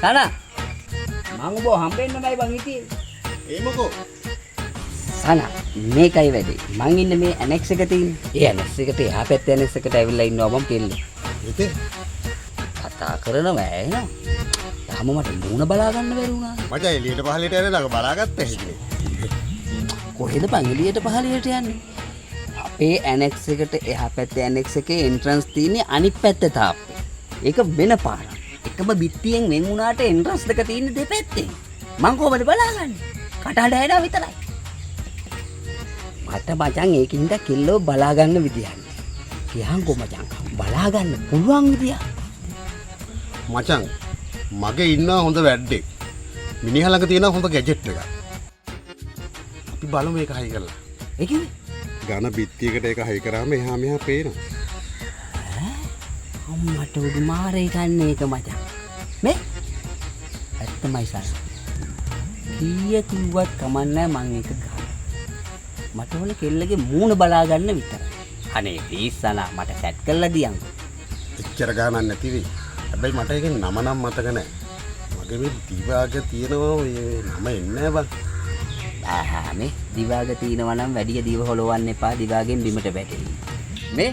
සනා මං ඔබ හම්බෙන්නමයි බං හිටියේ. ඒ මොකෝ? සනා මේකයි වැඩේ. මං ඉන්නේ මේ ඇනෙක්ස් එක තියෙන්නේ. ඒ ඇනෙක්ස් එකට එහා පැත්තේ ඇනෙක්ස් එකට ඇවිල්ලා ඉන්නවා මං කෙල්ලේ. ඉතින් කතා කරනවා ඇහෙනවා. තාම මට මූණ බලා ගන්න බැරි වුණා. මචං එළියට පහළට යන ළඟ බලාගත්ත හැකිනේ. කොහෙද බං එළියට පහළට යන්නේ? අපේ ඇනෙක්ස් එකට එහා පැත්තේ ඇනෙක්ස් එකේ එන්ට්‍රන්ස් තියෙන්නේ අනිත් පැත්තේ තාප්පේ. ඒක වෙන පාරක්. එකම බිත්තියෙන් වෙන් වුණාට එන්ට්‍රන්ස් දෙක තියෙන්නේ දෙපැත්තෙන්. මං කොහමද බලාගන්නේ? කටහඬ ඇහෙනවා විතරයි. මට මචං ඒකින්ද කෙල්ලව බලා ගන්න විදියක් නෑ. කියන්කෝ මචං බලා ගන්න පුළුවන් විදියක්. මචං මගේ ඉන්නවා හොඳ වැඩ්ඩෙක්. මිනිහා ළඟ තියෙන හොඳ ගැජට් එකක්. අපි බලමු මේක හයි කරලා. ඒ කිව්වේ ඝන බිත්තියකට ඒක හයි කරාම එහා මෙහා පේනවා. අම්මට උඩු මාරේ ගන්න එක මචං. මේ ඇත්තමයි සර්. කීය කිව්වත් කමන්නේ මං ඒක ගන්න. මට ඕනේ කෙල්ලගේ මූණ බලා ගන්න විතරයි. අනේ ප්ලීස් සනා මට සැට් කරලා දියන්කෝ. එච්චර ගානක් නැති වෙයි. හැබැයි මට ඒකේ නම නම් මතක නෑ. මගේ මේ දිවාග තියෙනවා මේ නම එන්නේ නෑ බං. ආහා මේ දිවාග තියෙනවා නම් වැඩිය දිව හොලවන්න එපා, දිවාගෙන් බිමට වැටෙන්න. මේ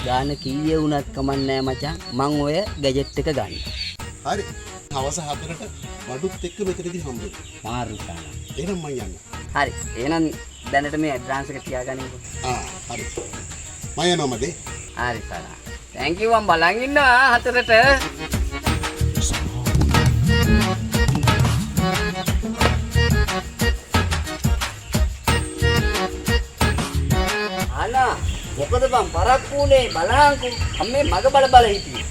ගාන කීය වුණත් කමන්නේ මචං මං ඔය ගැජට් එක ගන්න. හරි. හවස 4ට බඩුත් එක්ක මෙතනදී හම්බ වෙමු. මාරු සනා. එහෙනම් මං යන්න. හරි. එහෙනම් දැනට මේ ඇඩ්වාන්ස් එක තියාගනින්කෝ. ආ හරි. මං යනවා මදේ. හරි සනා. Thank you මං බලන් ඉන්නවා 4ට. අනා මොකද බං පරක්කු උනේ බලහන්කෝ. අම්මේ මග බල බල හිටියේ.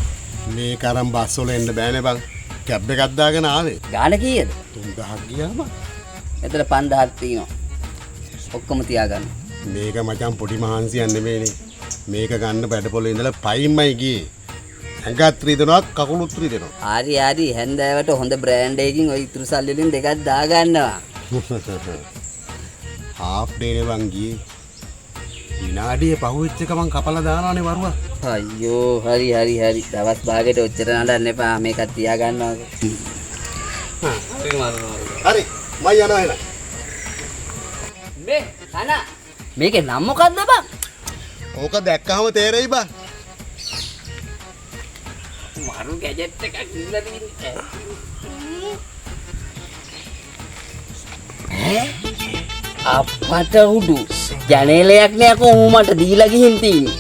මේක අරන් බස් වල එන්න බෑනේ බං. කැබ් එකක් දාගෙන ආවේ. ගාන කීයද? 3000ක් ගියා බං. මෙතන 5000ක් තියෙනවා. ඔක්කොම තියාගන්න. මේක මචං පොඩි මහන්සියක් නෙමෙයිනේ. මේක ගන්න වැඩපොළේ ඉඳලා පයින්මයි ගියේ. ඇඟත් රිදෙනවා කකුලුත් රිදෙනවා. හරි හරි හැන්දෑවට හොඳ බ්‍රෑන්ඩ් එකකින් ඔය ඉතුරු සල්ලි වලින් දෙකක් දාගන්නවා. හාෆ් ඩේ නේ බං ගියේ. විනාඩිය පහුවෙච්ච ගමන් කපලා දානවනේ වරුවා. අයියෝ හරි හරි හරි දවස් භාගෙට ඔච්චර නඩන්න එපා මේකත් තියාගන්නවා. හරි මාරු. හරි මං යනවා එහෙනම්. මේ කනා මේකේ නම මොකද්ද බං? ඕක දැක්කහම තේරෙයි බං. මරු ගැජට් එකක් දීලා තියෙන්නේ. ඈ අප්පට උඩු ජනේලයක් නෑ කොහොම මට දීලා ගිහින් තියෙන්නේ.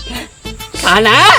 කනා